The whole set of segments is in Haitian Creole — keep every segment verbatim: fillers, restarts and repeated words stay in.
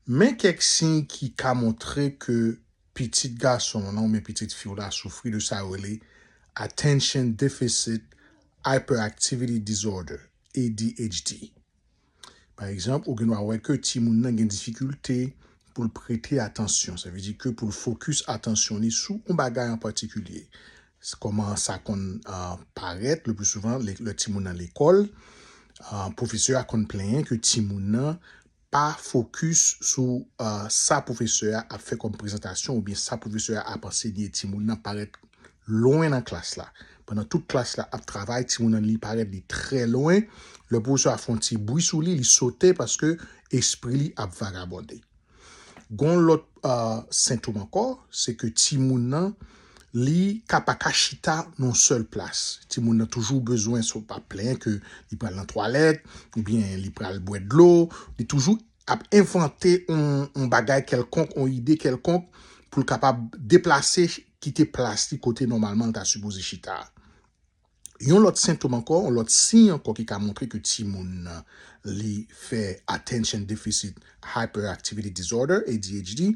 Men kèk siy ki ka montre ke pitit gason w lan oubyen pitit fi w la soufri de sa yo rele Attention Deficit Hyperactivity Disorder, A D H D. Pa egzanp, ou gen dwa wè ke timoun nan gen difikilte pou l prete atansyon. Sa vle di ke pou l fokis atansyon li sou yon bagay an patikilye. Kòman sa konn uh, parèt le pli souvan lè timoun nan lekòl, uh, pwofesè a konn plenyen ke timoun nan pa fokis sou uh, sa pwofesè a ap fè kòm prezantasyon oubyen sa pwofesè a ap ansenye. Timoun nan parèt lwen nan klas la. Pandan tout klas la ap travay, timoun nan li parèt li trè lwen. Lè pwofesè a fè yon ti bri sou li, li sote paske espri li ap vagabonde. Gon lòt uh, sentòm ankò, se ke timoun nan li ka pa ka chita nan sèl plas. Timoun nan toujou bezwen, swa pa plenyen ke li pral nan twalèt, oubyen li pral bwè dlo, li toujou ap envante yon bagay kèlkonk, yon ide kèlkonk pou l kapab deplase, kite plas li kote nòmalman l ta sipoze chita. Yon lòt sentòm ankò, yon lòt siy ankò ki ka montre ke timoun nan li fè Attention Deficit Hyperactivity Disorder, A D H D,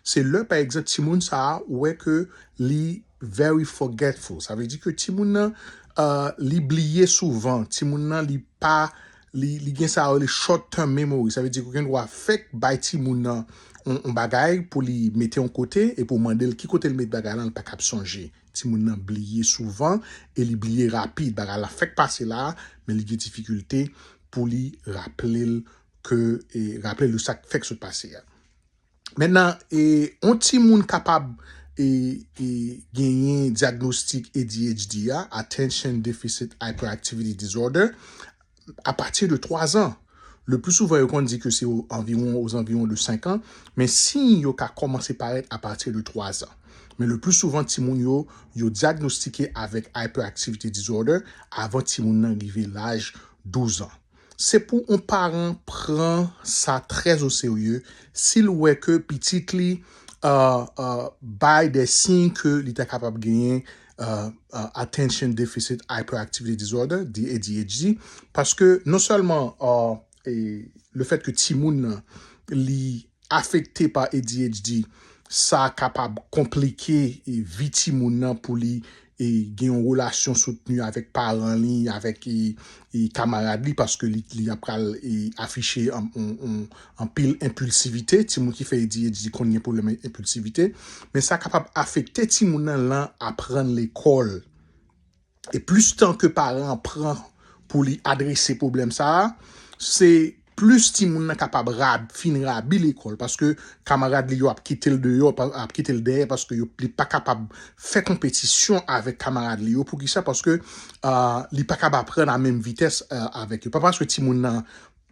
se lè pa egzanp timoun sa a ou wè ke li very forgetful. Sa vle di ke timoun nan uh, li bliye souvan, timoun nan li pa li, li gen sa yo rele short term memory. Sa vle di ke ou gen dwa fèk bay timoun nan yon bagay pou li mete yon kote epi ou mande l ki kote l met bagay lan, l pa kab sonje. Timoun nan bliye souvan e li bliye rapid. Bagay la fèk pase la, men li gen difikilte pou li raple l ke e, raple l de sa k fèk sot pase a. Mentnan, e, yon timoun kapab e, e, genyen dyagnostik A D H D a, Attention Deficit Hyperactivity Disorder, apati de twa zan. Le pli souvan, yo konn di ke se anviwon, ozanviwon de senk an, men siy yo ka kòmanse parèt apati de twa zan. Men le pli souvan, timoun yo, yo dyagnostike avèk hyperactivity disorder avan timoun nan rive laj douz an. Se pou yon paran pran sa trè o serye si l wè ke pitit li uh, uh, bay de siy ke li ta kapab genyen uh, uh, Attention Deficit Hyperactivity Disorder, A D H D, paske non sèlman uh, e, le fèt ke timoun nan li afekte pa A D H D, sa kapab konplike e, vi timoun nan pou li e, gen yon relasyon soutni avèk paran li, avèk e, e, kamarad li, paske li, li ap pral e, afiche an, an, an, anpil enpilsivite. Timoun ki fè A D H D konn gen pwoblèm enpilsivite. Men sa kapab afekte timoun nan lan aprann lekòl. E plis tan ke paran an pran pou li adrese pwoblèm sa a, se plis timoun nan kapab rab, fin rabi lekòl, paske kamarad li yo ap kite l deyò, ap kite l dèyè, paske yo, li pa kapab fè konpetisyon avèk kamarad li yo. Poukisa? Paske uh, li pa kapab aprann a menm vitès uh, avèk yo. Pa paske timoun nan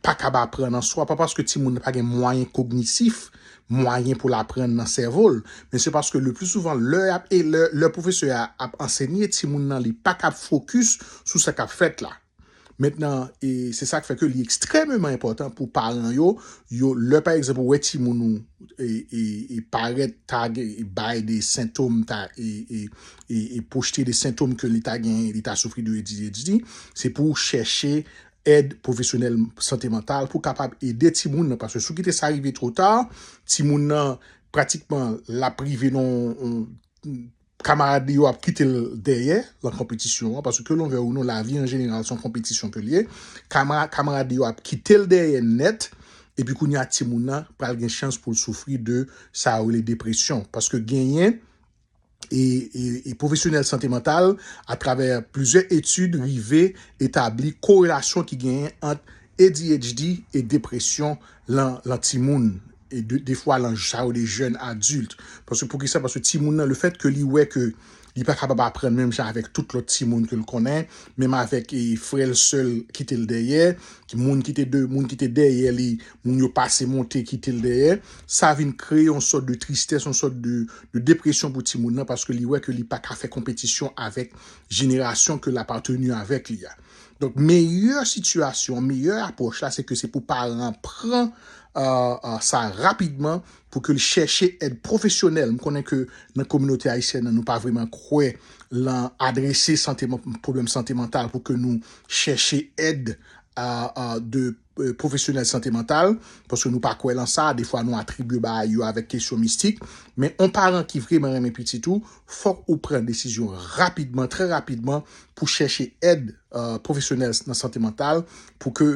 pa kab aprann an swa, pa paske timoun nan pa gen mwayen kognitif, mwayen pou l aprann nan sèvo l, men se paske le pli souvan lè y ap e lè, lè pwofesè a ap ansenye timoun nan, li pa kab fokis sou sa k ap fèt la. Mentnan, e se sa k fè ke li ekstrèmeman enpòtan pou paran yo, yo lè pa egzanp ou wè timoun ou e, e, e parèt ta e bay de sentòm ta e, e, e, e pwojte de sentòm ke li ta gen, li ta soufri de A D H D, se pou w chèche èd pwofesyonèl sante mantal pou kapab ede timoun nan, paske si w kite sa rive two ta, timoun nan pratikman l ap rive nan kamarad li yo ap kite l dèyè lan konpetisyon an, paske ke l vle ou non, lavi an jeneral se yon konpetisyon ke l ye. Kamarad li yo ap kite l dèyè nèt, epi kounye a timoun nan pral gen chans pou l soufri de sa yo rele depresyon, paske genyen e, e, e pwofesyonèl sante mantal, atravè plizyè etid, rive etabli korelasyon ki genyen ant A D H D e depresyon lan, lan timoun. E de, defwa lan sa yo de jèn adilt. Paske poukisa? Paske timoun nan, le fèt ke li wè ke li pa kapab aprann menm jan avèk tout lòt timoun ke l konnen, menm avèk e, frè l, sè l kite l dèyè, ki moun ki te de, moun ki te dèyè li, moun yo pase monte kite l dèyè, sa vin kreye yon sòt de tristès, yon sòt de, de depresyon pou timoun nan, paske li wè ke li pa ka fè konpetisyon avèk jenerasyon ke l apateni avèk li a. Donk, meyè sitiyasyon, meyè apwòch la, se ke se pou paran an pran uh, uh, sa rapidman pou ke l chèche èd pwofesyonèl. M konnen ke nan kominote ayisyèn nan, nou pa vrèman kwè lan adrese sante, pwoblèm sante mantal pou ke nou chèche èd uh, uh, de pwofesyonèl sante mantal, paske nou pa kwè lan sa, defwa nou atribye bagay yo avèk kesyon mistik, men yon paran ki vreman renmen pitit ou, fòk ou pran desizyon rapidman, trè rapidman, pou chèche èd pwofesyonèl nan sante mantal, pou ke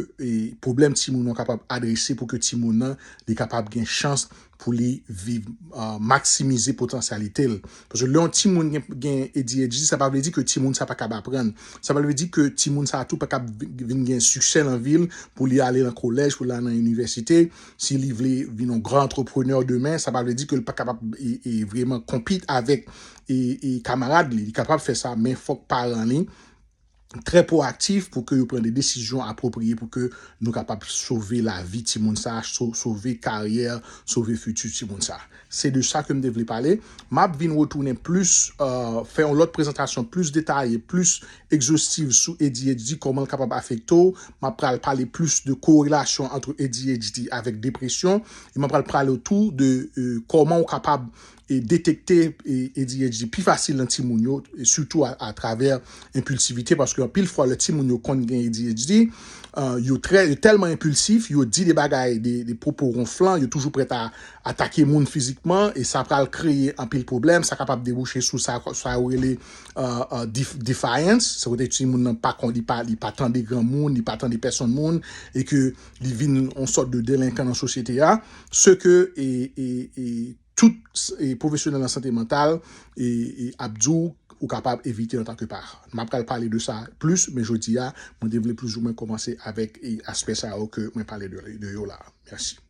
pwoblèm timoun nan kapab adrese, pou ke timoun nan li kapab gen chans pou li viv, maksimize potansyalite l. Paske lè yon timoun gen, gen A D H D, sa pa vle di ke timoun sa pa kab aprann. Sa pa vle di ke timoun sa tou pa kab vin gen siksè lan vi l pou li ale lan kolèj, pou li ale nan inivèsite. Si li vle vin yon gran antreprenè demen, sa pa vle di ke li pa kapab e, e vreman konpit avèk e, e kamarad li. Li kapab fè sa, men fòk paran li trè pwoaktif pou ke yo pran de desizyon apwopriye pou ke nou kapab sove lavi timoun sa, sove karyè, sove fiti timoun sa. Se de sa ke m te vle pale. M ap vin retounen plis, fè yon lòt prezantasyon plis detaye, plis egzostiv sou A D H D, kòman l kapab afekte w. M ap pral pale plis de korelasyon ant A D H D avèk depresyon. E m ap pral pale tou de kòman w kapab e detekte e, A D H D pi fasil nan timoun yo, e sitou a, atravè enpilsivite, paske anpil fwa lè timoun yo konn gen A D H D, uh, yo trè, yo tèlman enpilsif, yo di de bagay, de, de pwopo wonflan, yo toujou prèt a atake moun fizikman, e sa pral kreye anpil pwoblèm, sa kapab debouche sou sa, sa yo rele uh, uh, def, defiance, se kote timoun nan pa konn, li pa, li pa tande granmoun, li pa tande pèsonn moun, e ke li vin yon sòt de delenkan nan sosyete a, se ke e, e, e, tout e, pwofesyonèl nan sante mantal e, e, ap di w ou kapab evite antanke paran. M ap pral pale de sa plis, men jodi a, mwen te vle plizoumwen kòmanse avèk e, aspè sa yo ke mwen pale de, de yo la. Mèsi.